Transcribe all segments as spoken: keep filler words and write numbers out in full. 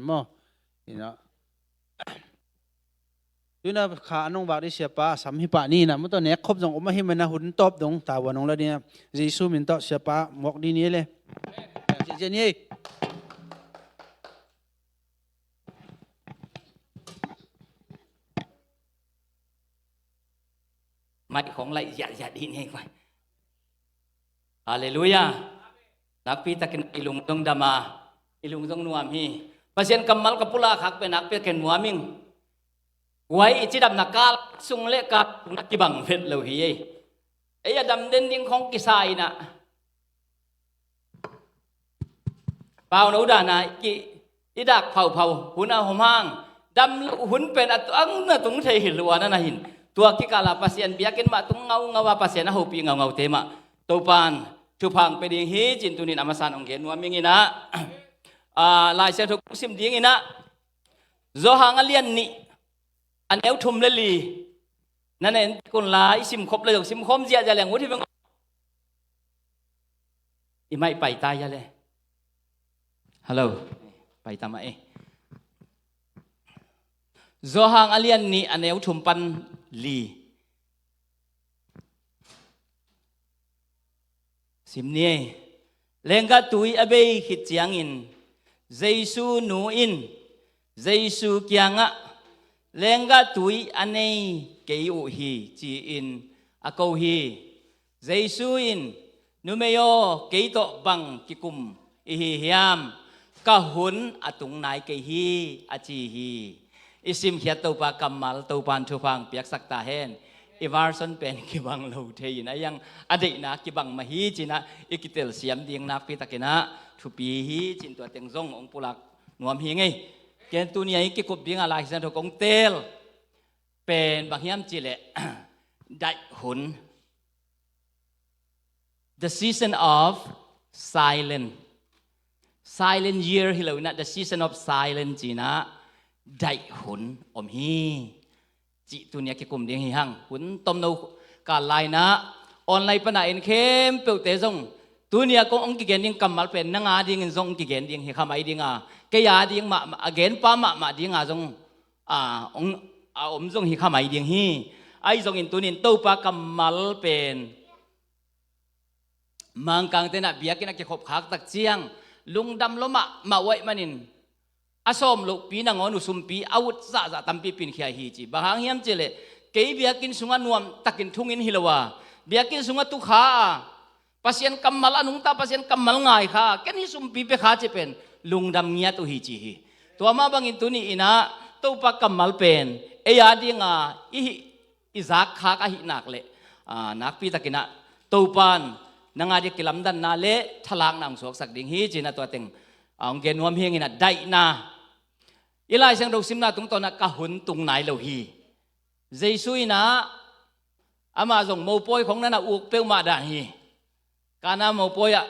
Maw, ina. Tuina kha a nong vak dih siapa, a sam hi pah ni ina. Maw tawh nek khop zong om ahi mana hun tawp dong tavuan hong la dih ina. Jesu min tawh siapa muak dih ni le. Ziahziah ni ei. Mai khong laih ziahziah dih ni ei kuai. Halleluiah. Nakpi takin i lung zong dam a, i lung zong nuam hi. Pasian kammal ka pulak khak pen nakpi takin nuam ing. Kuai i cidamna kal sung le kal sung na kibang vet lo hi ei. Ei a dam den ding khong kisa ina. Pau no dana i ki, i dak phauphau hun a hom hang. Dam lo hun pen a tu-, ang na tung thei hi lua na na hin. Tua kikala Pasian biakinn mah tung ngaungau a Pasian a hopih ngaungaute mah Topan thupha hong pia ding hi ci-in tunin a masa-in hong gen nuam ing ina. A, Lai Siangtho kong sim ding ina. Johan a lian nih a neu thum le li. Na nen kun la i sim khop le zong sim khawm ziahziah leng ut hi veng. I maih paita ia le. Hello. Paita mah e. Johan a lian nih a neu thum pan li. Sim ni ei. Lenggah tui a bei khit ciangin Jesu nu in Jesu kiangah, "Lenggah tui a nei kei uh hi," ci-in a ko hi. Jesu in, "Numei aw, kei tawh bang kikum i hi hiam? Ka hun a tung nai kei hi," a ci hi. I simkhiat Topa kammal Topan thupha hong piaksak ta hen. I version pen kibang lo thei in a iang a deihna kibang mah hi ci-in ah i kitelsiam ding nakpi takin ah thupi hi ci-in tua teng zong hong pulak nuam hi ing ei. Ken tuni a i kikup ding a Lai Siangtho kong tel pen bang hiam cih leh daih hun. The season of silence. Silent year hi lo in ah, the season of silence ci-in ah daih hun om hi. Cih tuni a kikum ding hi hang. Hun tomno kal lai-in ah online pan a en khempeuhte zong tuni a kong hong kigen ding kammal pen nang a dingin zong hong kigen ding hi kha mai ding a. Kei a ding mahmah, a genpa mahmah ding a zong, a, hong, a om zong hi kha mai ding hi. Ahi zongin tunin Topa kammal pen Mangkangte in ah biakinn a kikhop khak tak ciang lungdam lua mahmah uh ahih manin a sawm lohpi nangawn uh sumpi a ut zahzah tampi pinkhia hi ci. Bang hang hiam cih leh kei biakinn sungah nuam takin thungin hi lo a, biakinn sungah tukha a, Pasian kammal a nungta, Pasian kammal ngai kha a, ken hih sumpi pia kha cih pen lungdam ngiat uh hi ci hi. Tua mah bangin tuni in ah Topa kammal pen ei a ding a i hih i zak khak ahih nak leh, a, nakpi takin ah Topan nang a ding kilamdanna le thalakna hong suaksak ding hi ci-in ah tua teng, a, hong gen nuam hi ing in ah daihna. I Lai Siangtho simna tungtawn ah ka hun tung nai lo hi. Jesu in ah amah zong mopawi khong na na uk peuhmah dan hi. Kana mopawi ah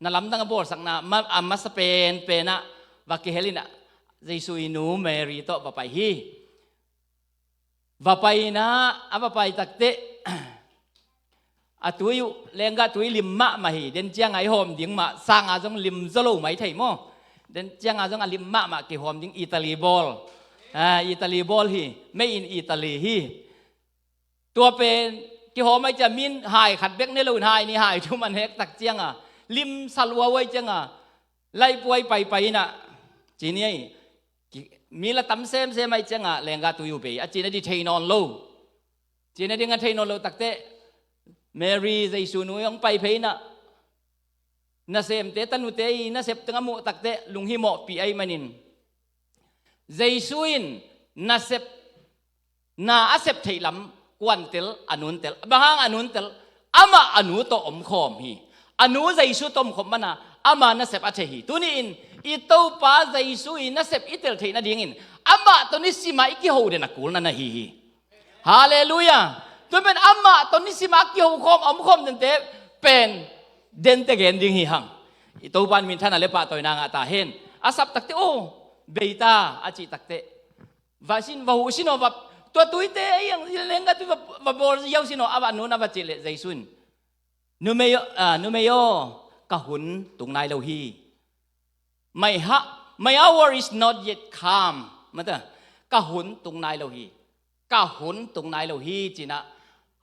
na lamdang a bawlsakna ma-, a masa penpen ah va kihel in ah Jesu i nu Mary tawh va pai hi. Va pai in ah, a va pai takteh a tui uh lenggah tui lim mahmah hi. Den ciang a i hawm ding mah sang a zong lim zaw lo mai thei maw? Den ciang a zong a lim mahmah kihawm ding Italy bawl. A, Italy bawl hi. Made in Italy hi. Tua pen kihawm ahih ciang min hai khat bek ne lo in hai nih hai thum an hek tak ciang a lim sa lua uh ahih ciang a laipuai paipai in ah ci ni ei. Ki-, mi la tam semsem ahih ciang a lenggah tui uh bei a cihna ding thei nawn lo. Cihna ding a thei nawn lo takteh Mary Jesu nu hong pai phei in ah nasemte tanute i nasep teng a muh takteh lunghimawhpih ahih manin Jesu in nasep na a sep theih lam kuan tel, a nun tel. Bang hang a nun tel? Amah a nu tawh omkhawm hi. A nu Jesu tawh omkhawm mana ama nasep a thei hi. Tuni in i Topa Jesu i nasep i tel theih nadingin amah tawh nisim a i kiho den a kul na na hi hi. Halleluiah. Tua pen amah tawh nisim a kiho khawm, omkhawm dente pen dente gen ding hi hang. I Topa in minthanna le pahtawina ngah ta hen. A sap takteh, "Oh, bei ta," a cih takteh va sin, va huh sin aw, va, tua tuite ei ang lenggah tui va, va bawl ziau sin aw, a va nun a va cih leh Jesu in, "Numei aw, a, numei aw, ka hun tung nai lo hi. Mai hah, "My hour is not yet come." Mata, ka hun tung nai lo hi. Ka hun tung nai lo hi, cinah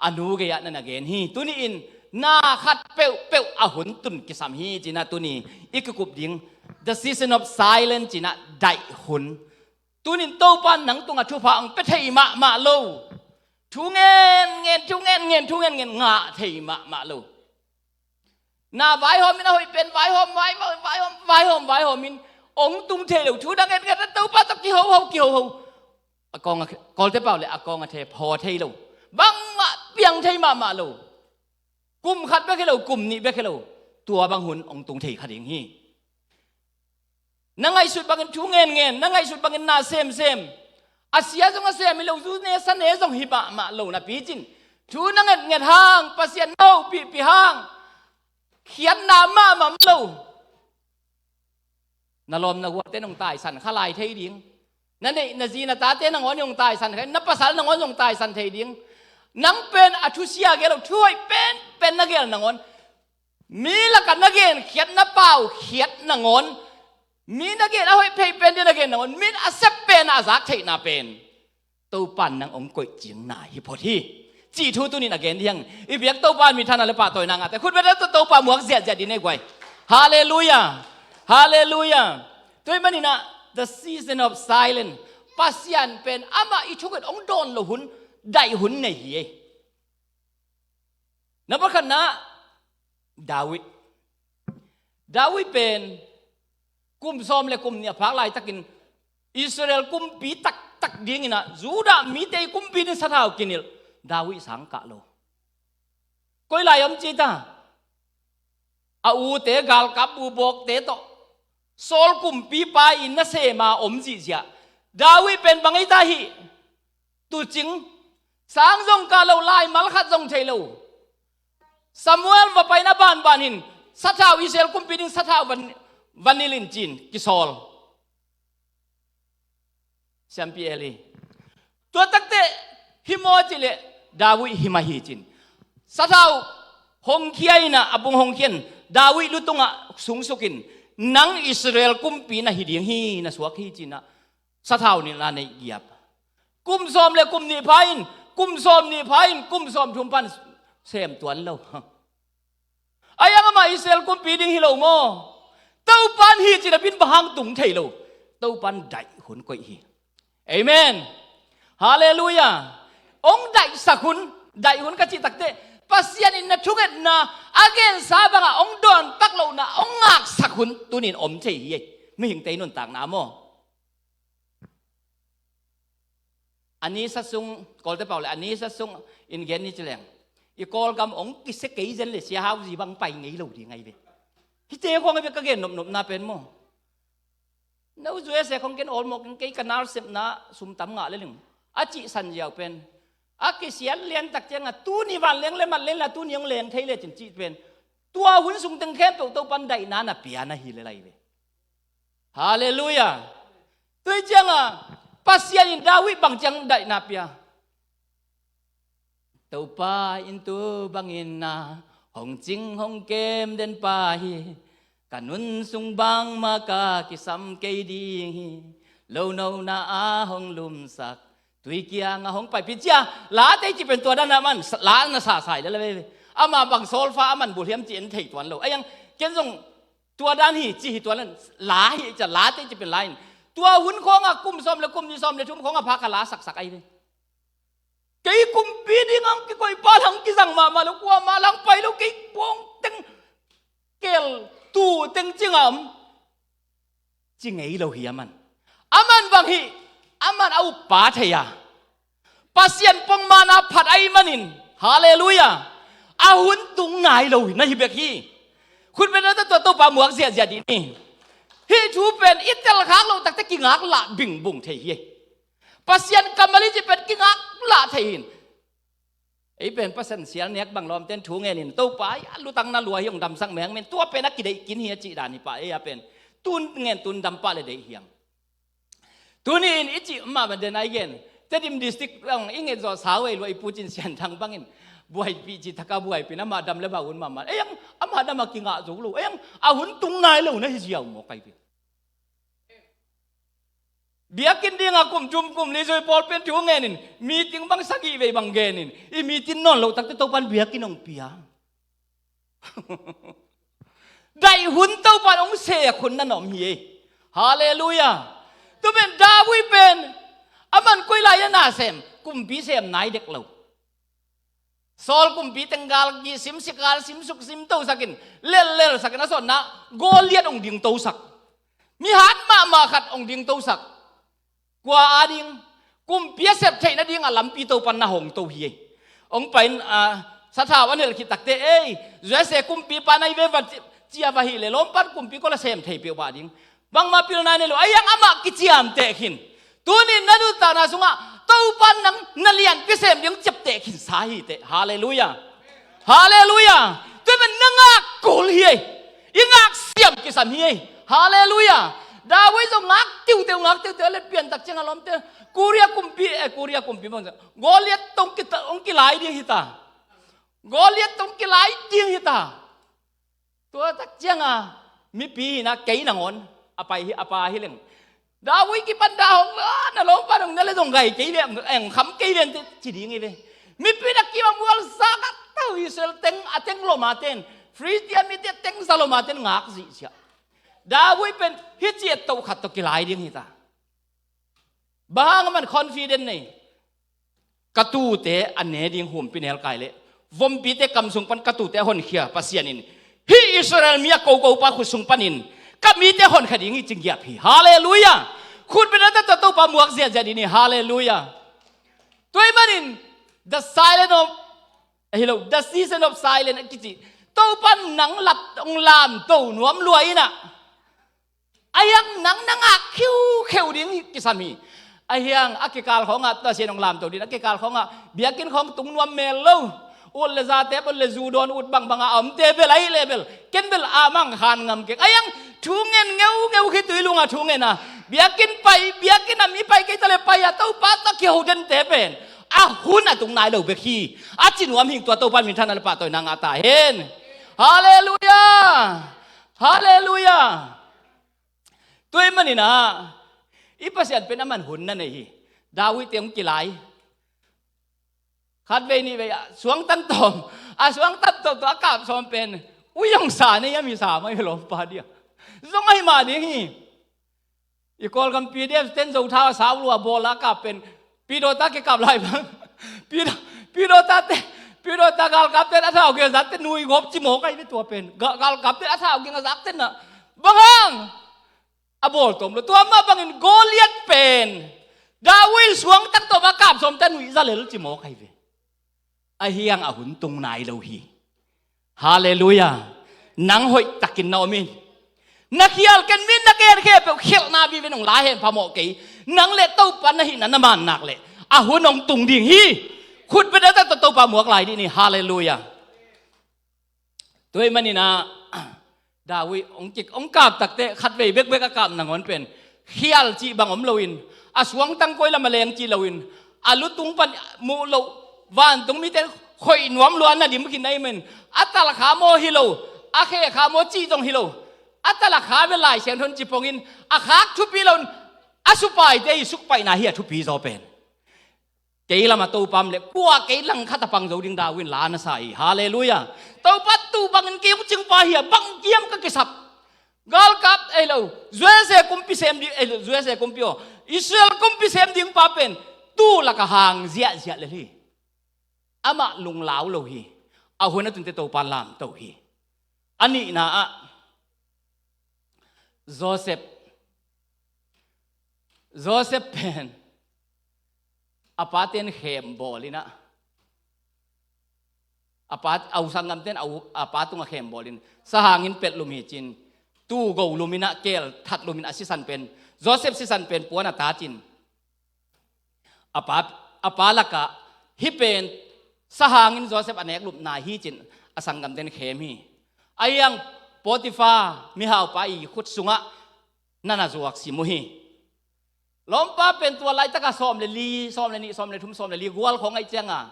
a nu gei-ah na na gen hi. Tuni-in na khat peuhpeuh a hun tun kisam hi, cinah tuni i kikup ding, the season of silence, cinah daih hun. Tunin Topa in nang tungah thupha hong pia thei mahmah lo. Thu ngenngen, thu ngenngen, thu ngenngen ngah thei mahmah lo. Na vaihawm in a hoih pen vaihawm, vai, vai, vaihawm, vaihawm, vaihawm in hong tung thei lo. Thu na ngenngen a Topa tawh kihoho, kihoho. A kawng a, Kawlte pau le a kawng a thep haw thei lo. Bangmah piang thei mahmah lo. Kum khat bek hi lo, kum nih bek hi lo. Tua bang hun hong tung thei kha ding hi. Na ngaihsut bangin thu ngenngen, na ngaihsut bangin na semsem. A sia zong a sem hi lo, zu ne sa ne zong hi mahmah lo napi cin, thu na ngetnget hang, Pasian na hopihpih hang, khiatna mahmah lo. Na lawm na gualte nong taisan kha lai thei ding. Na neih na zi na tate nangawn nong taisan kha, na pasal nangawn nong taisan thei ding. Nang pen a thusia gel lo, thu hoih penpen na gel nangawn, mi lakah na genkhiat, na paukhiat nangawn, mi na gen a hoih phei pen dia na gen nangawn, min a sep pen a zak theihna pen Topa in nang hong koih cingna hi phot hi. Cih thu tunin a gen ding hi hang. I biak Topa in minthanna le pahtawina ngahte khut beng tawh Topa muak ziahziah ding nei guai. Halleluiah. Halleluiah. Tua ahih maninah the season of silence, Pasian pen amah i thunget hong dawn loh hun, daih hun nei hi ei. Number khatna, David. David pen kum sawm le kum nih a phak laitakin Israel kumpi taktak dinginah Judah mite i kumpi ding sathau kinilh. David sang kah lo. Koi lai om ci ta? A ute galkap bubawkte tawh Saul kumpipa in nasem a om zihziah. David pen bang ei ta hih? Tuucing, sang zong kah lo, laimal khat zong thei lo. Samuel va paina banban hin sathau, Israel kumpi ding sathau van, van nilh in ci-in kisawl. Siampi Eli. Tua takteh hi maw cih leh David hi mah hi ci-in sathau hong khia inah, a bung hong khia in David lu tungah sungsukin, nang Israel kumpi na hi ding hi, na suak hi ci-inah sathau nilhna neih giap. Kum sawm le kum nih pha in, kum sawm nih pha in, kum sawm thum pan sem tuan lo. Ai ang amah Israel kumpi ding hi lo maw? Topan hi ci-in a bin bang hang tung thei lo. Topan daih hun koih hi. Amen. Halleluiah. Hong daihsak hun, daih hun ka cih takteh Pasian in na thungetna a gensa bangah hong dawn pak lohna hong ngaksak hun tunin om thei hi. Mihingte i nuntakna maw? A nisa sung, Kawlte pau le a nisa sung in gen ni ci leng, i Kawlgam hong kisia kei zen le sia hau zi bang pai ngei lo ding ahi ve. Hite khong ahi ve ka gen nopnopna pen maw? No U S A khong ken awlmawh keng, kei ka nalsepna sum tam ngah le ling a cihsan ziau pen a kisiat liantak ciangah tuni vanleng le mat lenla tuni hong leng thei lecin cih pen tua hun sung teng khempeuh Topan daihna na pia na hi le lai ve. Halleluiah. Tua ciangah Pasian in David bang ciang daihna pia? Topa in tu bangin na hong cing hong kem den pa hi. Ka nun sung bangmah ka kisam kei ding hi. Lo nona a hong lumsak tui kiangah hong paipih cia. Late cih pen tua dan a man la na sasai lel ve. Ama bang sawlfa a man bulhiam cih en thei tuan lo. Ayang ken zong tua dan hi cih hi tuan lo. La hi cia, late cih pen la in. Tua hun khawngah kum sawm le kum nih, sawm le thum khawngah pha ka la saksak ahi ve. Kei kumpi ding ang kikoih pa lang kizang mahmah lo, kuamah lang pai lo, kei puang teng kel tu teng cingam ci ngei lo hi a man. A man bang hi, a man a uppa thei a. Pasian pongmana phat ahi manin, halleluiah, a hun tung nai lo hi na hi bek hi. Khut beng na tua Topa muak ziahziah dih ni. Hih thu pen i telkhak loh takte kingak lah bingbung thei hi. Pasian kammal i cih pen kingak lah thei hin. Ei pen Pasian sial nek bang lawmten thu ngenin Topa ai a lutang na lua hi hong damsak mengmen tua pen a kideih kin hi a cih dan hi pah ei a pen tun ngen tun dam pah le deih hiang. Tuni in i cih mah bang den ai gen Tedim district bang i nget zawh sau ei lua i pucin Sian Thang bangin buaipih cih taka buaipih na mah dam le bang hun mahmah ei ang a mah dam a kingah zo lo ei ang a hun tung nai lo na hi ziau maw kai pi. Biakinn dinga kum thum kum li zui pawl pen thu ngenin, meeting bang sagih vei bang genin, i meeting nawn loh takte Topan biakinn hong pia. Daih hun Topan hong sek hun na om hi ei. Halleluiah. Tumen David pen aman koi lai-ah na sem, kumpi sem nai dek lo. Saul kumpi teng gal kisim sik, gal sim suk sim tosakin, lellel sakin a sawtna Goliat hong ding tosak. Mi hat mahmah khat hong ding tosak. Kua a ding? Kumpi a sep theih nading a lampi Topan na hong to hi ei. Hong pain, a, sathau a nelh khit takte, ei, Jesse kumpipa na hi ve va ci, cia va hi le lawmpan kumpi kol a sem thei peuh bah ding. Bangmah pilna nei lo, a hiang amah kiciamteh khin. Tunin na nuntakna sungah Topan nang na lianpi sem ding ciapteh khinsa hi teh. Halleluiah. Halleluiah. Tua pen na ngak kul hi ei. I ngak siam kisam hi ei. Halleluiah. David zong ngak tiuteu, ngak tiuteu a let piantak ciang a lawmte. Kuria kumpi, eh, Kuria kumpi bang. Goliat tong kita, hong kilai ding hita. Goliat tong kilai ding hita. Tua tak cianga mipi hina kei nangawn a pai hi, a pa hi leng. David kipan dah hong, ah, na lawmpa dong na le dong gai kei ve, eng kham kei ve, ci ding hi ve. Mipi na kibang bual sa ka tau Israel teng, a teng loma ten, Filistia mite teng sa loma ten ngak zihziah. David pen hi ciat toh khat toh kilai ding hita. Bang hang a man confident nei? Ka tute a ne ding humpi nelkai leh vompite kam sung pan ka tute a honkhia Pasian in hih Israel mi a kokopa khut sung panin ka mite honkhia ding hi ci ngiat hi. Halleluiah. Khut bena ta Topa muak ziahziah ding hi. Halleluiah. Tua ahih manin the silent of, ahi lo, the season of silent a kici. Topa nang lam, hong lamto nuam lua inah. A hiang nang na ngak khiukheu ding kisam hi. A hiang a kikal khawngah tua sian hong lamto ding a kikal khawngah biakinn khawng tung nuam mel lo. Ut le zate, ut le zu dawn, ut bangbangah a omte bel ahih leh bel ken bel a mang khan ngam keng. A hiang thu ngen ngeungeu khitui lungah thu ngen a biakinn pai, biakinn a mi pai kei ta le pai a Topa tawh kiho dente pen a hun a tung nai lo bek hi. A ci nuam hing tua Topa minthanna le pahtawina ngah ta hen. Halleluiah. Halleluiah. Tua ahih maninah i Pasian pen a man hun na nei hi. David te hong kilai. Khat vei nih vei a suangtang tawm, a suangtang tawm tawh a kap sawm pen ui hong sa nei a mi sa mai lawmpa dia. Zong ahi mah ding hi. I Kawlgam P D F ten Zothau a sau lua bawl a kap pen Pidawta kikap lai bang. Pida, Pidawta te, Pidawta galkap ten a thau kei a zat te nui gawp ci mawk ahi ve tua pen. Ga, galkap ten a thau kei a zat ten na. Bang hang? A bawl tawm lo. Tua mah bangin Goliat pen David suangtang tawh a kap sawm ten nuih za lel ci mawk ahi ve. A hiang a hun tung nai lo hi. Halleluiah. Nang hoih takin na om in. Na khial ken min na gen khe peuh khialhna vive nong la hen phamawh kei. Nang le Topa na hihna na man nak leh a hun hong tung ding hi. Khut bena ta Topa muak lai dih ni. Halleluiah. Tua ahih maninah David hong kik, hong kap takte khat vei bekbek a kap nangawn pen khial cih bang om loin, a suangtang koi lam a leng cih loin, a lutung pan muh loh vantung mite khoih nuam lua na dim khin ahih manin a talkha maw hi lo, a khekha maw cih zong hi lo, a talkha ve Lai Siangtho in ci pongin a khak thupi loin a supaite i sukpaihna hi a thupi zaw pen. Kei lamah Topa om leh kua kei langkhat a pang zo ding David in la na sa hi. Halleluiah. Topa tu bangin kei hong cingpa hi a bang kiam ka kisap. Galkap ei lo, Jesse kumpi sem ding ei lo, Jesse kumpi aw, Israel kumpi sem ding pa pen tu laka hang ziahziah lel hi. Amah lunglau lo hi. A hun a tunte Topa lamto hi. A nihna ah Joseph, Joseph pen a pa ten khem bawl inah, a pa, a u sanggam ten a u, a pa tungah khem bawlin sahangin petlum hi cin, tu golum inah kel thatlum in a sisan pen, Joseph sisan pen puan a ta cin, a pa, a pa lakah hih pen sahangin Joseph a nek lupna hi cin a sanggam ten khem hi. A hiang Potiphar mihaupa i khut sungah na na zuak sim uh hi. Lawmpa pen tua laitaka sawm le li, sawm le nih, sawm le thum, sawm le li gual khawng aih cianga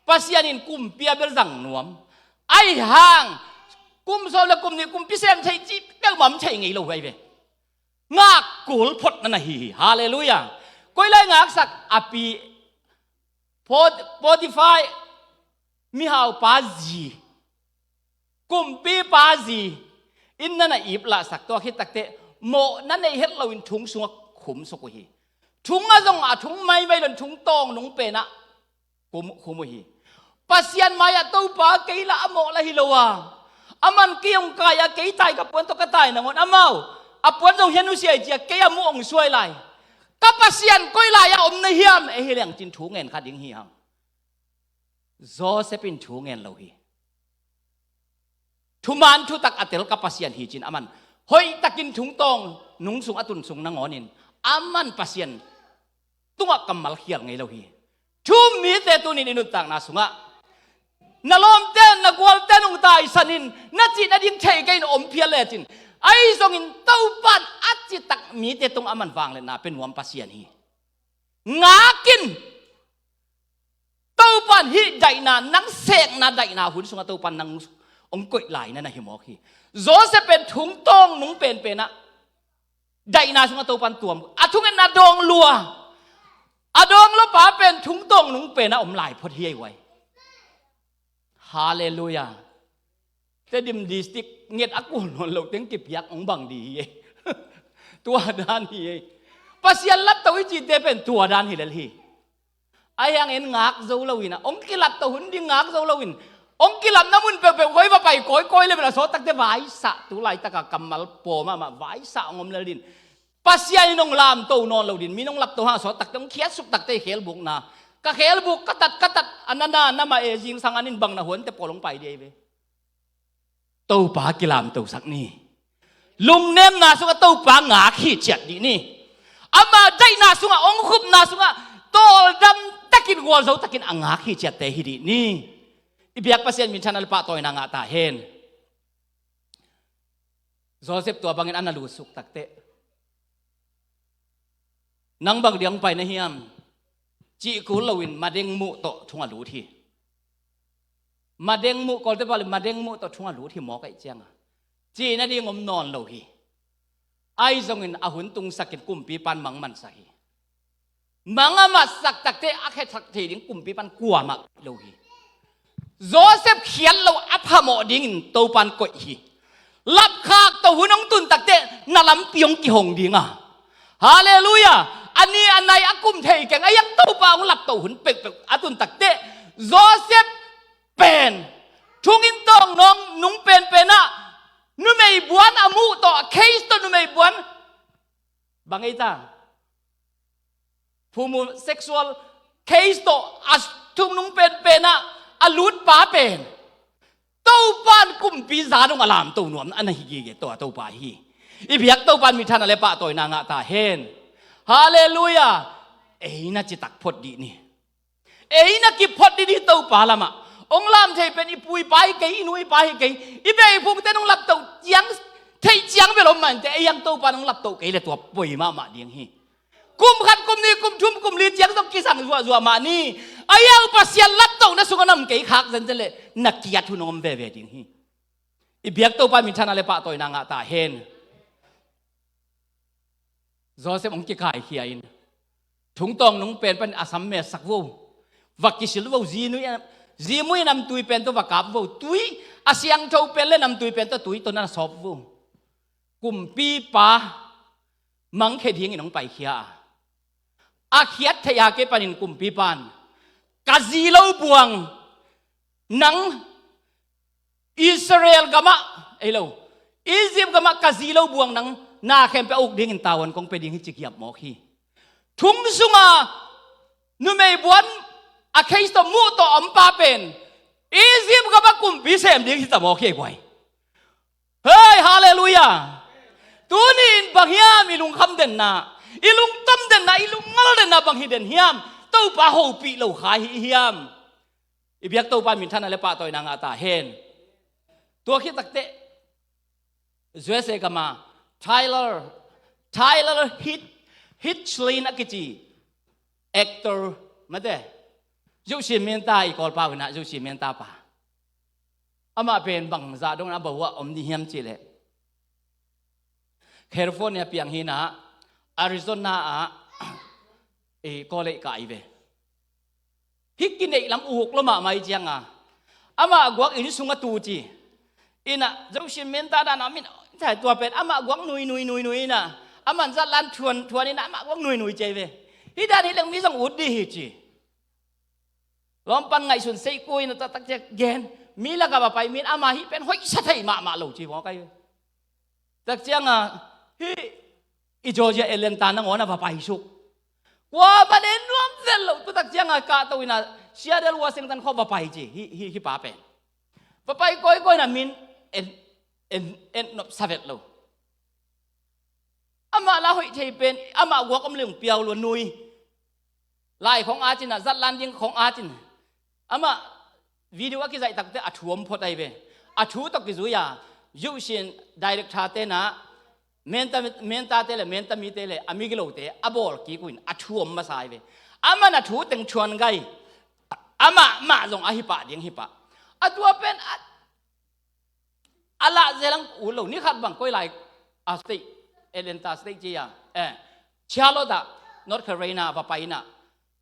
Pasian in kumpi a bel zang nuam. Aih hang kum sawm le kum nih kumpi sem thei cih peuhmah om thei ngei lo huai ve. Ngak kul phot na na hi hi. Halleluiah. Koi lai ngaksak a pi, Pot- Potifar mihau pa zi, kumpipa zi in na na ip lahsak, tua khit takteh mawh na nei het loin thung sungah khum suk uh hi. Thung a zong a thung maimai loin thung tawng nung penah khum, khum uh hi. Pasian mai-ah Topa kei lah a mawh lah hi lo a, aman kei hong kai a, kei tai ka puan tawh ka tai nangawn amau a puan zong hian uh sia hi ci-a kei a muh hong suai lai. Ka Pasian koi lai-ah om na hiam ei hi leng cin thu ngen kha ding hi hang. Joseph in thu ngen lo hi. Thuman thutak a tel ka Pasian hi cin aman hoihtakin thung tawng nung sung a tun sung nangawnin aman Pasian tungah kammal khial ngei lo hi. Thu-um mite tunin i nuntakna sungah na lawmte, na gualte nung taisanin na cih nading thei kei in om phial lecin, ahi zongin Topan a citak mite tung aman vangliatna pe nuam Pasian hi. Ngakin Topan hih daihna, nang sekna daihna hun sungah Topan nang hong koih lai na na hi mawk hi. Joseph pen thung tawng nung penpenah daihna sungah Topan tuam, a thungetna dawng lua, a dawng luapa pen thung tawng nung penah om lai phot hi ei uai. Halleluiah. Tedim District nget a kul nawn lo teng kipiak hong bang di hi ei. Tua dan hi ei. Pasian lapto i cite pen tua dan hi lel hi. Ahi hangin ngak zo loin a, hong kilapto hun ding ngak zo loin, hong kilapna mun peuhpeuh koi va pai kawikawi le bel a sawt takte vaisah, tu laitaka kammal pawm mahmah vaisah hong om lel din. Pasian in hong lamto nawn lo din, min hong lapto hang a sawt takte hong khiatsuk takte i khelbukna, ka khelbuk ka tat ka tat a nana na mah e, zingsang an in bang na huante pawl hong pai di ei ve. Topa kilamtosak ni. Lungnemna sungah Topa ngak hi ciat dih ni. Ama daihna sungah, hong khupna sungah tawldam takin, gualzo takin a ngak hi ciatte hi dih ni. I biak Pasian minthanna le pahtawina ngah ta hen. Joseph tua bangin a na lutsuk takteh, nang bang diang pai na hiam cih kul loin madeng muh tawh thung a lut hi. Madeng muh, Kawlte pau le madeng muh tawh thung a lut hi mawk aih cianga cih nading om nawn lo hi. Ahi zongin a hun tungsakin kumpipan mang mansak hi. Mang a matsak takte a khesak thei ding kumpipan kuamah lo hi. Joseph khiat lo a phamawh dingin Topan koih hi. Lapkhak to hun hong tun takte na lampi hong kihong dinga. Halleluiah. A ni a nai a kum thei keng a hiang Topa hong lapto hun peuhpeuh a tun takte Joseph pen thungin tawng nung penpenah numei buan a muh tawh a case tawh numei buan bang ei ta? Phumu sexual case tawh a thungnung penpenah a lutpa pen Topan kumpi za dong a lamto nuam a na hi gige tawh a Topa hi. I biak Topan minthanna le pahtawina ngah ta hen. Halleluiah. Ei na citak phot dih ni. Ei na kiphot dih ni Topa lamah. Hong lam thei pen i puipa hi kei, i nuipa hi kei, i beiphungte nong laptoh ciang, theih ciang bel om mah inteh, ei ang Topa nong laptoh kei le tua poi mahmah ding hi. Kum khat, kum nih, kum thum, kum li ciang zong kisang zuahzuah mah ni. Ei ang Pasian laptohna sungah na om kei khak zenzen le na kiat hun hong om veve ding hi. I biak Topa minthanna le pahtawina ngah ta hen. Joseph hong kikaikhia in thungtawng nung pen panin a sam metsak vo. Va kisil vo, zi nui a, zi mui namtui pen tawh va kap vo. Tui a siangtho pen le namtui pen tawh tui tawh na sawp vo. Kumpipa mangkhe dingin hong paikhia a, a khiat theih a kei panin kumpipan ka zi lo buang nang Israel gamah, ei lo, Egypt gamah ka zi lo buang nang na khempeuh a uk dingin tavuan kong pia ding hi ci kiap mawk hi. Thung sunga numei buan a case tawh muh tawh a ompa pen Egypt gamah kumpi sem ding hi ta mawk hi ei buai. Hei, halleluiah. Tuni in bang hiam i lungkham denna, i lungtom denna, i lungngal denna bang hi den hiam? Topa hopih lo kha hi hiam? I biak Topa minthanna le pahtawina ngah ta hen. Tua khit takteh U S A gama Tyler, Tyler Hit, Hitchlin a kici actor mate, Zosia Menta i Kawlpau hinah Zosia Menta pa. Amah pen bangzah dongin a bawah om ding hiam cihleh, California piang hi-in ah, Arizona ah, eh, college kah hi ve. Hih kineih lam uhuk lua mahmah hi cianga, amah guak inn sung a tu ci. Inah, Zosin menta dan a min, tua pen amah guak nui, nui, nui, nui inah, aman zatlan thuan, thuan inah amah guak nui, nui ci hi ve. Hih dan hi leng mi zong ut dih hi ci. Lawmpan ngaihsun seih kua inah, tua tak ciang gen, mi lakah va pai mi in ama hih pen hoihsa thei mahmah lo ci mawk ahi ve. Tak cianga, hih i Georgia Atlanta nangawn a va pai suk. Kuamah en nuam zel lo, tua tak cianga kahto inah Seattle Washington khawng va pai ci, hih, hih, hih pa pen. Va pai kawikawi inah min en, en, en nopsa vet lo. Amah la hoih thei pen, amah guak om leng piau lua nui. Lai khawng at inah, zatlan ding khawng at in. Amah video a kizaih takte a thu om phot ahi ve. A thu tawh kizui a, Zosin director te inah, menta, menta te le, menta mite le, a migilote a bawl kik uh in a thu om masa ahi ve. Aman a thu teng thuan gai. Amah mah zong a hi pah ding hi pah. A tua pen a, a lah zelang ut lo, ni khat bang koi lai, a state, Atlanta state ci a, eh, Charlotte ah, North Carolina va pai inah,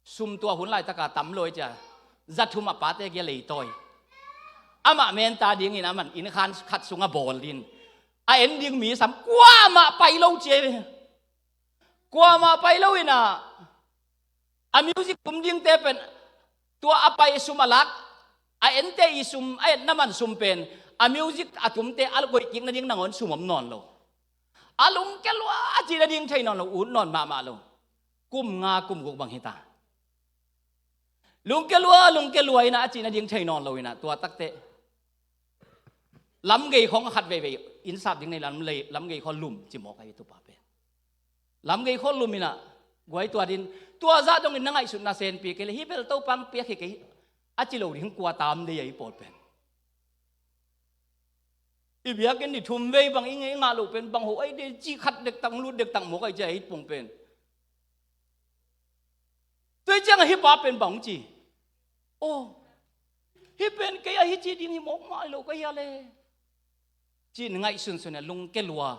sum tua hun laitaka tam lo hi ci a, za thum a pate kia leitawi. Amah menta dingin aman inn khan khat sungah bawl in, a en ding mi sam kuamah pai lo ci hi ve. Kuamah pai lo inah, a music tum dingte pen, tua a pai sum a lak, a ente i sum, a etna man sum pen, a music a tumte a goih kik nading nangawn sum om nawn lo. A lungke lua a cih nading thei nawn lo, ut nawn mahmah lo. Kum nga kum guk bang hi ta. Lungke lua, lungke lua inah a cih nading thei nawn lo inah, tua takte. Lamgei khawng a khat veivei, inn sap ding nei lam lei, lamgei khawng lum ci mawk ahi ve tu pa pen. Lamgei khawng lum inah, guai tua din, tua zah dongin na ngaihsutna senpi kei le, hih bel Topa hong piak hi kei, a ci lo ding kua tam dei ahi pawl pen. I biakinn ni thum vei bang i ngei ngah loh pen bang ho ahi de, ci khat dektak, lut dektak mawk ahi ci a, hih pung pen. Tua hi cianga hih pa pen bang ci. Oh, hih pen kei a hih ci ding hi mawk mah lo ka hia le. Ci-in ngaihsunsun a lungke lua.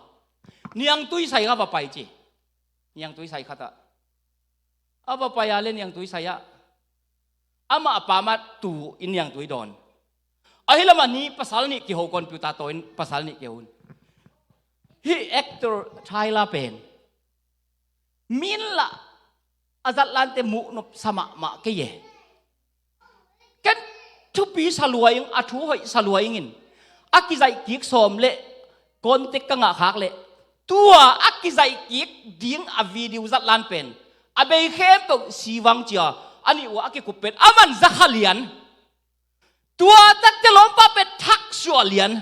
Niangtui sai kha va pai ci. Niangtui sai khat ah. A va pai a le niangtui sai ah. Amah a pa mah tu in niangtui dawn. Ahi lamah ni pasal nih kiho, computer taw in pasal nih kiho in. Hih actor Tyler pen. Min lah a zatlante muh nopsa mahmah kei e. Ken thupi sa lua ing, a thu hoih sa lua ingin. A kizaih kik sawm le contact ka ngah khak leh. Tua a kizaih kik ding a video zatlan pen. A bei khempeuh sivang cia. A nih ua a kikup pen. Aman za kha lian. Tua takte lawmpa pen thak suah lian.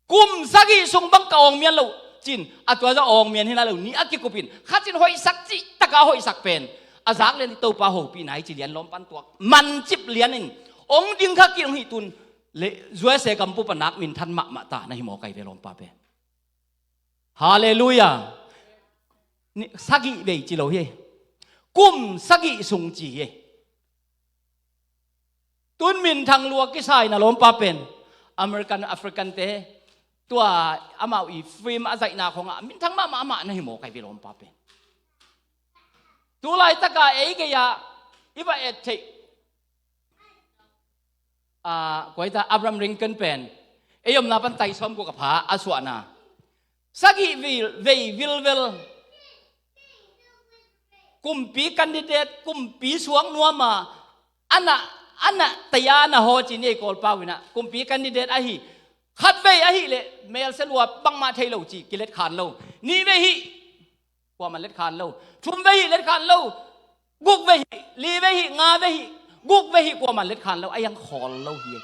Kum sagih sung bang ka awng mian lo cin, a tua zah awng mian hi nai lo ni a kikupin, kha cin hoihsak cih taka hoihsak pen. A zak lian i Topa hopih nai ci lian lawmpan tuak. Man cip lianin, ong ding kha ki ong hih tun, le, U S A gampu panak minthan mahmah ta na hi maw kai ve lawmpa pen. Halleluiah. Ni, sagih vei ci lo hi. Kum sagih sung ci hi. Tun minthang lua kisai na lawmpa pen American, African te tua amau i film a zaihna khongah minthang mahmah amah na hi maw kai ve lawmpa pen. Tu laitaka ei gei-ah i va et theih, ah, kuaita Abraham Lincoln pen ei omna pan tai sawm guk a pha a suahna sagih vil, vei vilvel kumpi candidate, kumpi suak nuama, ana, ana taya na ho ci ni ei Kawlpau ina kumpi candidate ahi. Khat vei ahi le mel se lua bangmah thei lo ci kilet khan lo. Ni vei hi kuaman let khan lo. Thum vei hi let khan lo. Guk vei hi, li vei hi, nga vei hi, guk vei hi kuaman let khan lo. A yang khawl lo hi.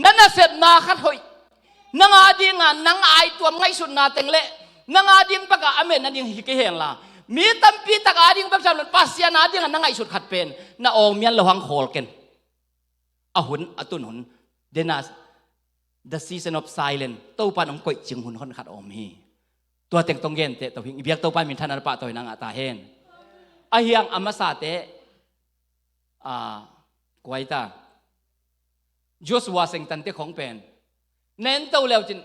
Na nasepna khat hoih. Nang a dinga nang aituam ngaihsutna teng le nang a ding bek a a men nading hi kei hen la, mi tampi tak a ding bek tham lo, Pasian a dinga na ngaihsut khat pen na awng mian lo hang khawl ken. A hun a tun hun, the season of silence, Topa in hong koih cing hun hon khat a om hi. Tua teng tong gente to hing i biak Topa in minthan a pahtawi na ngah ta hen. A hiang a masate, a, kuaita George Washington te khong pen na en to leu cin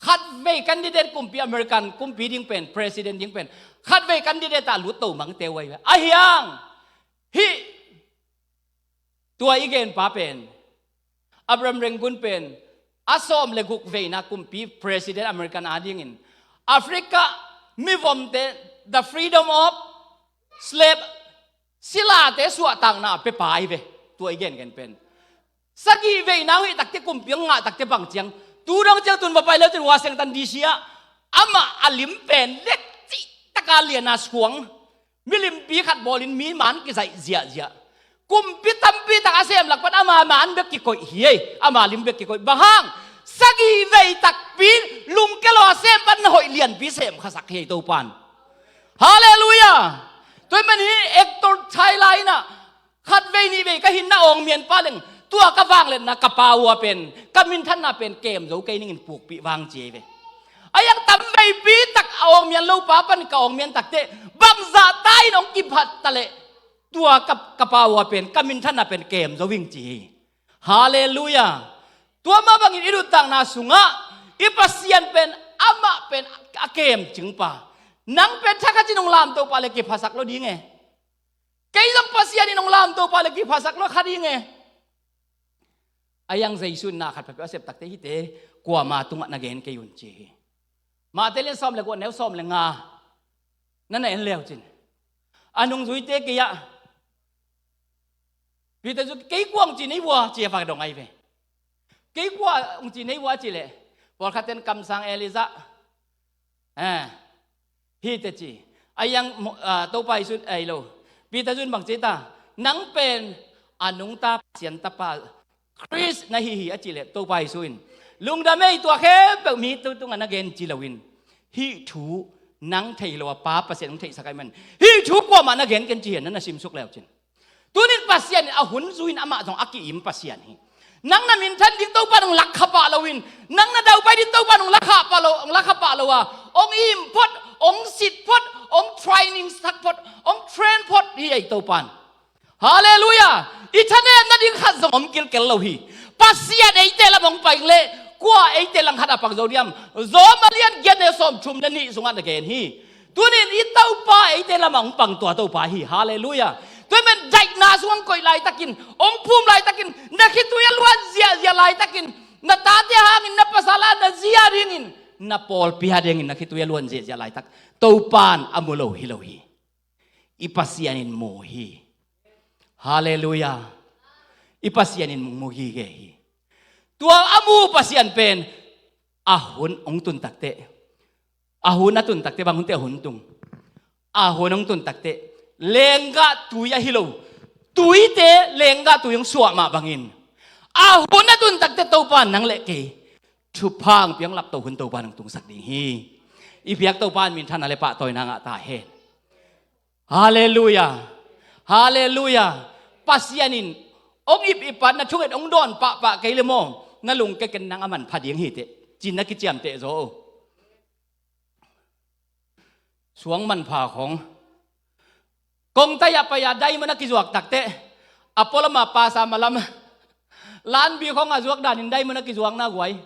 Khatvei candidate kumpi, American kumpi ding pen, president ding pen, khatvei candidate ah lut to mangte uh ahi ve. Ahiang hih tua i genpa pen, Abraham Lincoln pen a sawm le guk veina kumpi president American adingin Africa mivomte the freedom of slave, silate suahtakna a pepa ahi ve. Tua i gengen pen sagih veina uh hih takte kumpi hong ngah takte bang ciang, tu dong ciang tun va pai leu cin Washington D C ah amah a lim pen lek cihtaka liana suang, milimpi khat bawlin mi man kizaih ziahziah. Kumpi tampi tak a sem lak pan ama man bek kikoih hi ei, ama lim bek kikoih. Bang hang? Sagih vei takpi lungkia lo a sem pan na hoih lianpi sem khasak hi ei Topan. Halleluiah. Tua hi man hi actor Thailand ah khatvei nihvei ka hinna awngmian pa leng tua ka vangliatna ka pa uh a pen ka minthanna pen kem zo kei ningin pukpih vang ci ei ve. Ahiang tamveipi tak a awngmian lo pa pan ka awngmian takte bangzah ta in hong kiphat ta leh tua ka, ka pa uh a pen ka minthanna pen kem zo ing ci hi. Halleluiah. Tua mah bangin i nuntakna sungah i Pasian pen amah pen a kemcingpa. Nang pen thakhatin hong lamtopa le kiphasak lo ding e. Kei zong Pasian in hong lamtopa le kiphasak lo kha ding e. Ahiang Jesu in na khat peuhpeuh a sep takte hihte kuama tungah na gen kei un ci hi. Mate lian sawm le kua neu sawm le nga na na en leu cin a nungzuite kei ah Peter zuk kei kua hong ci nei vua ci a va dong ahi ve. Kei kua hong ci nei vua ci leh pawlkhat ten kamsang Elijah, eh, hite ci. Ahiang mo- ah, Topa Jesu in ahi lo. Peter zun bang ci ta, nang pen a nungta Pasian tapa Khrist na hi hi a ci leh Topa Jesu in lungdam ei, tua khempeuh mi tu tungah na gen ci loin hih thu nang thei lo a Pa Pasian hong theihsak ahi man hih thu kuamah na gen ken ci hian na na simsuk leu cin. Tunin Pasian in a hun zui in amah zong a ki-im Pasian hi. Nang na minthan ding Topa nong lakkhapah loin nang na daupai ding Topa nong lakkhapah lo, nong lakkhapah lo a hong im phot, hong sit phot, hong training sak phot, hong train phot hi ei Topan. Halleluiah. I thanemna ding khat zong om kilkel lo hi. Pasian eite lam hong pai leh kua eite lam khat a pang zo diam? Rom a lian giat neu sawm thum le nih sungah na gen hi. Tunin i Topa eite lamah hong pang tua Topa hi. Halleluiah. Tua hi man daihna sung hong koih laitakin hong phum laitakin na khitui a luan ziahziah laitakin na tate hangin na pasal a na zi a dingin na pawlpi a dingin na khitui a luan ziahziah laitak Topan a mu lo hi lo hi. I Pasian in mu hi. Halleluiah. I Pasian in mu gige hi. Tua a mu Pasian pen a hun hong tun takte a hun a tun takte bang hunte a hun tung. A hun hong tun takte lenggah tui ahi lo tuite lenggah tui hong suah mah bangin a hun a tun takte Topa nang le kei thupha hong pia hong lapto hun Topa nang tungsak ding hi. I biak Topa in minthanna le pahtawina ngah ta hen. Halleluiah. Halleluiah. Pasian in hong ip ip a na thunget hong dawn pahpah kei le maw na lungke ken nang a manpha ding hi teh cin na kiciamteh zaw. Suang manpha khong kongtai ah pai a diamond a kizuak takte a pualam a pasa malam lanbi khong a zuak danin diamond a kizuak na guai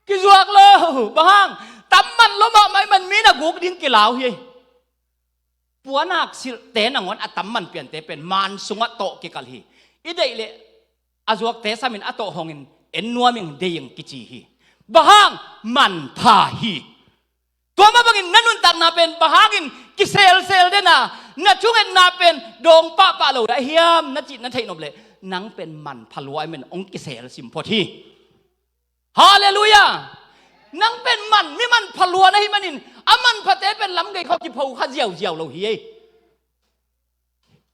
kizuak lo. Bang hang? Tam man lo mahmah i man mi na guk ding kilau hi. Puanak silhte nangawn a tam man piante pen man sungah tawh kikal hi. I deih leh a zuakte samin a tawh hongin en nuam ing dei ing kici hi. Bang hang? Manpha hi. Tua mah bangin na nuntakna pen bang hangin kiselsel dena na thungetna pen dawng pahpah lo dah hiam na cih na theih nop leh nang pen manpha lua i men hong kisel sim phot hi. Halleluiah. Nang pen man mi manpha lua na hi manin a manphate pen lam gei khawng kipho kha ziauziau lo hi ei.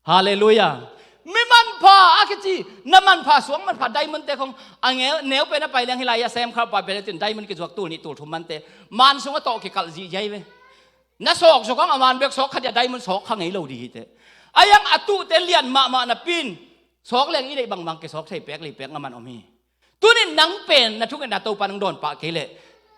Halleluiah. Mi manpha a kici na manpha suang manpha diamond te khong a ngeu neu pen a pai leng hi lai a sem kha pa pen a tin diamond kizuak tul nih tul thum mante man sung a tawh kikalh zihziai ve. Na sawk sawk ang a man bek sawk kha dia diamond sawk kha ngei lo di hi te. A yang a tuh te lian mahmah na pin sawk leng i deih bangbang kisawk thei pek lei pek nga man om hi. Tunin nang pen na thungetna Topa nang dawn pah kei leh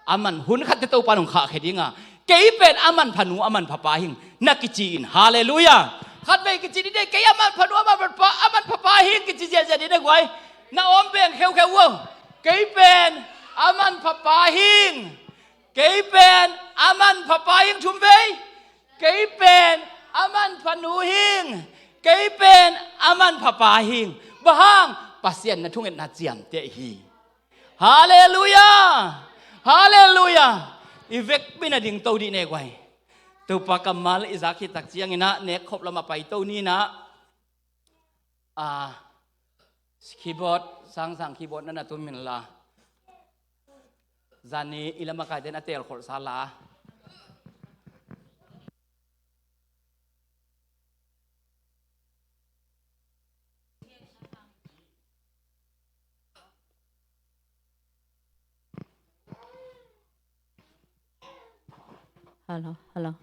a man hun khatte Topa nang khahkhia dinga kei pen a manpha nu a manpha pa hing na kici in. Halleluiah. Khatvei kici dide kei a manpha nu a manpha pa a manpha pa hing kici ziahziah dide guai. Na awm pen kheukheu uh kei pen a manpha pa hing. Kei pen a manpha pa hing, thumvei. Kei pen a manpha nu hing. Kei pen a manpha pa hing. Bang hang? Pasian na thungetna ciamteh hi. Halleluiah! Halleluiah! I vekpi-in a dingto dih ne guai. Topa kammal i zak khit tak ciangin ah nekkhop lam a paito ni in ah, a, keyboard, sangsang keyboard na na tum inla, zani i lam a kaite in a telkholhsa la. Hello, hello.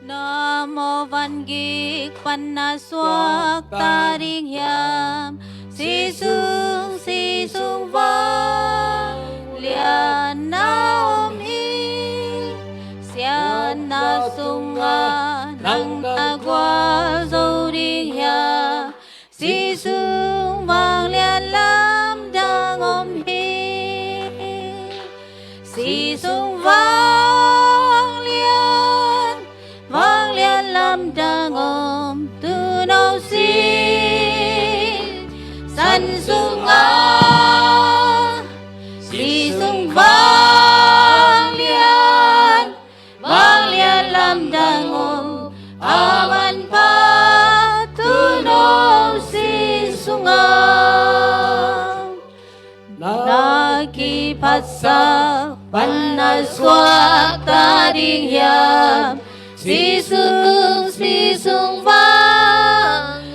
Na mawh van gik pan na suakta ding hiam? Sisung, sisung vangliatna om hi. Siatna sungah nang na gualzo ding hiam? Sisung vangliat lamdang om hi. Sisung vangliat, vangliat lamdang om, tuuno si. San sungah sisung vangliat, vangliat lamdang om, a manpha tuuno si sungah. Na kiphatsak pan na suakta ding hiam? Sisung, sisung vangliatna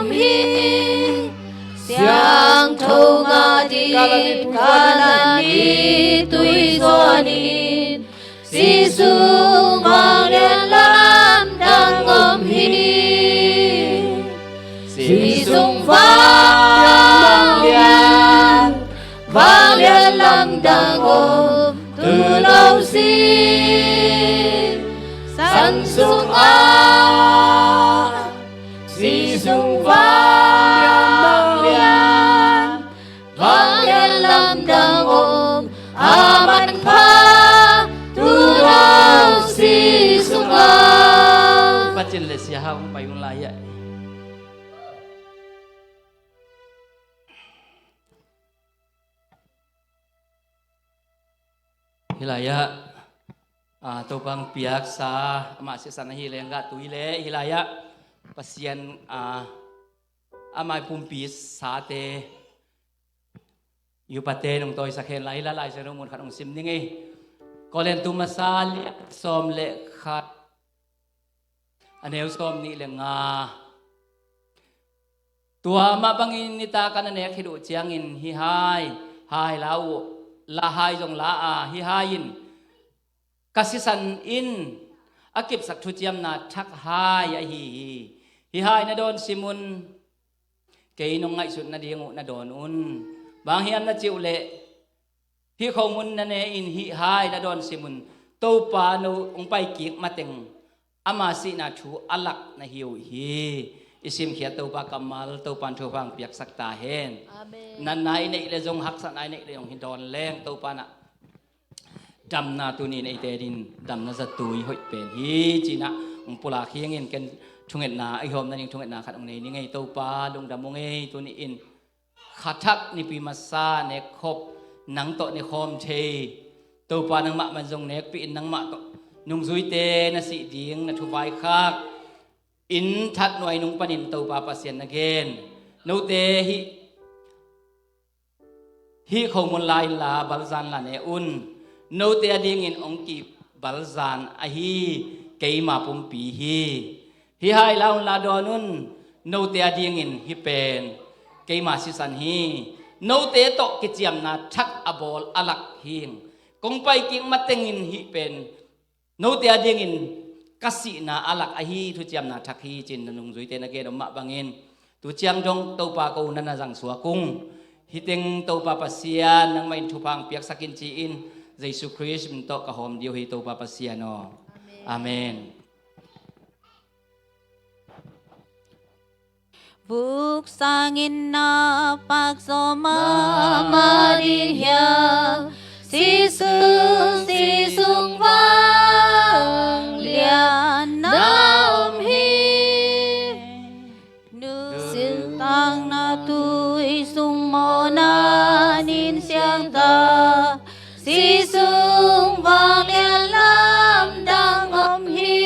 om hi. Siangtho ngah ding Kalvari tui zuan in. Sisung vangliat lamdang om hi. Sisung vangliat, vangliat lamdang om, tuuno si. San sungah sisung vangliat, vangliat lamdang om, a manpha tuuno si sungah. Pacin le sia hau pai un lai ah. Hi lai ah, a, Topa hong piaksa, amah sisan ahi leng gah tui le, hi lai ah Pasian, a, amah i pumpi sate, i upate nong tawisak hen la, hi lai ah Lai Siangtho mun khat hong sim ning ei. Korin tu masa lian sawm le khat, a neu sawm nih le nga. Tua mah bangin nitak a na nek khit uh ciangin hih hai, hai la uh, la hai zong la a, hih hai in ka sisan in a kipsak thuciamna thak hai ahi hi. Hih hai na dawn sim un, kei nong ngaihsut nading uh na dawn un. Bang hiam na cih uh leh, hih khomun na ne in hih hai na dawn sim un, Topa no hong pai kik mateng ama sihna thu a lak na hi uh hi. I simkhiat Topa kammal, Topa in thupha hong piaksak ta hen. Amen. Natna i neih le zong, haksatna i neih le zong, hi dawn leng Topa in ah damna tuni in eite adingin damna zatui hoih pen hi ci-in ah hong pulak hi ing. Ken thungetna, i hawm nading thungetna khat hong nei ning ei. Topa lungdam ung ei, tuni in kha thak nipi masa nekkhop nang tawh ne khawm thei, Topa nangmah man zong nekpih in nangmah tawh nungzuite na sih ding na thupha i khak inn that nuai nung panin Topa Pasian na gen. Note hih, hih khomun la in la, balzan la ne un. Note adingin hong kibalzan ahi keima pumpi hi. Hih hai la un, la dawn un. Note adingin hih pen keima sisan hi. Note tawh kiciamna thak a bawl a lak hi ing. Kong pai kik matengin hih pen note adingin ka sihna a lak ahi thuciamna thak hi ci-in na nungzuite na gen om mah bangin, tu ciang dong Topa ko na na zang suak ung. Hih teng Topa Pasian nangmah in thupha hong piaksak in ci-in Jesu Khrist min tawh ka hawm ding uh hi, Topa Pasian aw. Amen. Amen. Vuk sangin na pakzaw mahmah ding hiam? Sisu, si sung vanglian na om hi. Nusitang na tui sung mawhna nin siangtha, si sung vanglian lamdang om hi.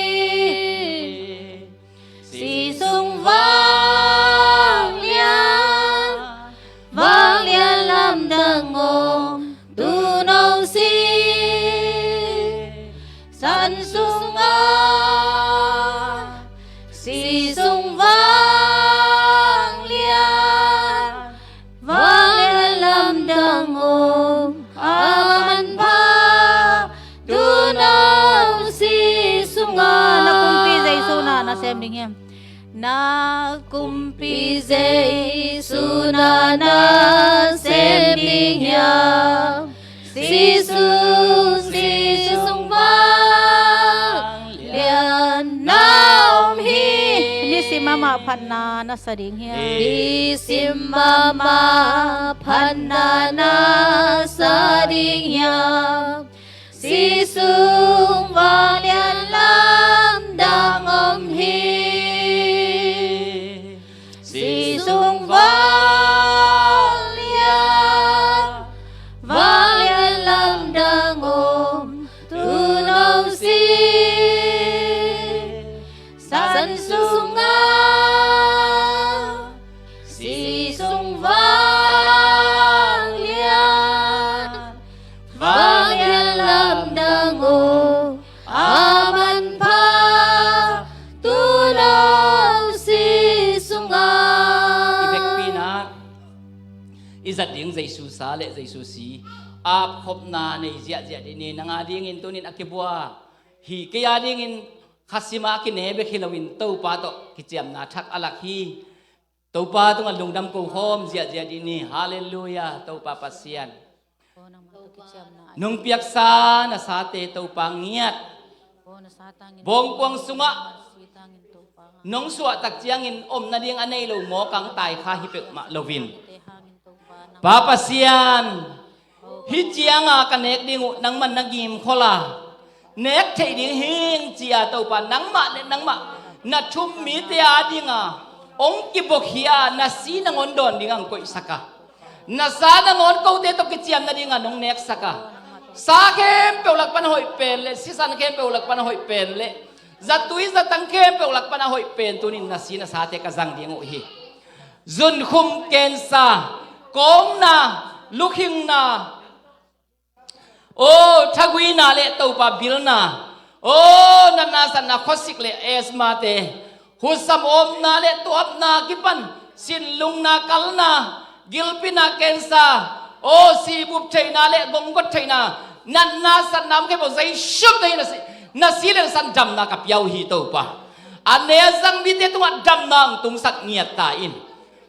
Si sung vanglian, vanglian lamdang om, tuuno si. San sungah, si sung vanglian, vanglian lamdang om, a manpha, tuuno si sungah. Na kumpi Jesu na na sem ding hiam? Na kumpi Jesu na na sem ding hiam? Si sung, si sung vanglian na om hi. Nisim mahmah phatna na sa ding hiam? Nisim mahmah phatna na sa ding hiam? Si sung vanglian lamdang om hi. Si sung vanglian, vanglian lamdang om, tuuno si. San sungah, si sung vanglian, vanglian lamdang om, a manpha, tuuno si sungah. I vekpi-in ah i zat ding Jesu sa le Jesu si apkhopna nei ziahziah dih ni. Nang a dingin tunin a kibua hi. Kei a dingin khasim a kine bek hi loin Topa tawh kiciamna thak a lak hi. Topa tungah lungdam ko khawm ziahziah dih ni. Halleluiah, Topa Pasian. Nong piaksa na sate Topa ngiat. Bawngkuang sungah nong suahtak ciangin om nading a nei lo mawkang taikha hi peuhmah loin, Pa Pasian, hih cianga ka nek ding uh nangmah na gimkholh a, nek theih ding hing ci-a Topa, nangmah le nangmah na thum mite a dinga hong kibawkhia a, na si nangawn dawn ding ang koihsak a, na sa nangawn kote tawh kiciam nadinga nong neksak a, sa khempeuh lak pan a hoih pen le sisan khempeuh lak pan a hoih pen le zatui zatang khempeuh lak pan a hoih pen tunin na si na sate ka zang ding uh hi. Zunkhum, kensa, kawngna, lukhingna, aw, thaguina le Topa bilna, aw, natna satna, khuasik le asthma-te, hutsam awpna le tuapna kipan sinlungna kalna, gilpina, kensa, aw, sibup theihna le gonggot theihna, natna satna om khempeuh Jesu min tawh na si, na si le na san damna ka pia uh hi Topa. A ne a zang mite tungah damna hong tungsak ngiat ta in.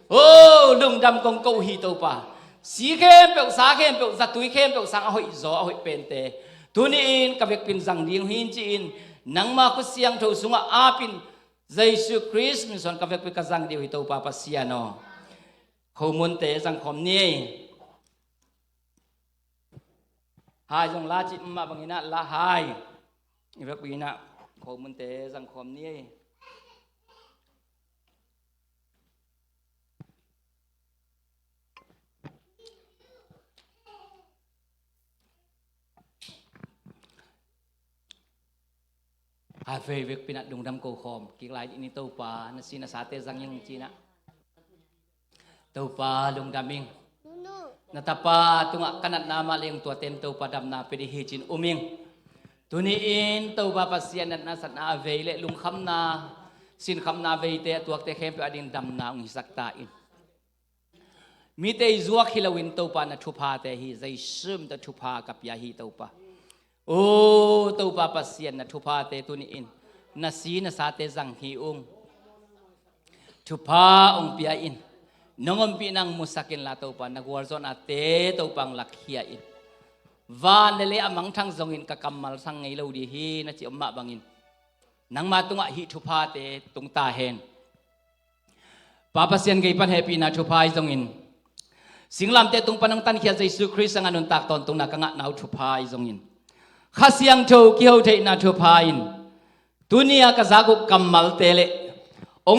Aw, lungdam kong ko uh hi Topa. Si khempeuh, sa khempeuh, zatui khempeuh sang a hoihzaw a hoih pente tuni-in ka vekpi-in zang ding uh hi ci-in, nangma khut siangtho sungah apin Jesu Khrist min suang ka vekpi-in ka zang ding uh hi Topa Pasian aw. Khomunte zang khawm ni. Hai zong la cih mah bangin ah la hai. I vekpi-in ah khomunte zang khawm ni. A vei vekpi-in ah lungdam ko khawm kik lai dih ni. Topa, na si na sate zang ing ci-in ah. Topa, lungdam ing. Na tapa tungah ka natna mah leng tuate in Topa damna pia dih hi ci-in um ing. Tuni-in Topa Pasian, natna satna a vei le lungkhamna, sinkhamna veite a tuakte khempeuh a ding damna hong hisak ta in. Mite i zuak hi loin Topa na thuphate hi, Jesu min tawh thupha ka pia hi Topa. O Topa Pasian, na thuphate tuni-in na si na sate zang hi ung. Thupha hong pia in, nong ompihna hong musak inla Topa, na gualzawhnate Topa hong lakkhia in. Van le lei a mangthang zongin ka kammal sang ngei lo dih hi na cih om mah bangin, nangma tungah hih thuphate tung ta hen. Pa Pasian gei pan hehpihna thupha ahi zongin, singlamteh tung pan hong tankhiat Jesu Khrist hanga nuntak tawntungna ka ngahna uh thupha ahi zongin, Kha Siangtho kiho theihna thupha in, tuni-a ka zak uh kammalte le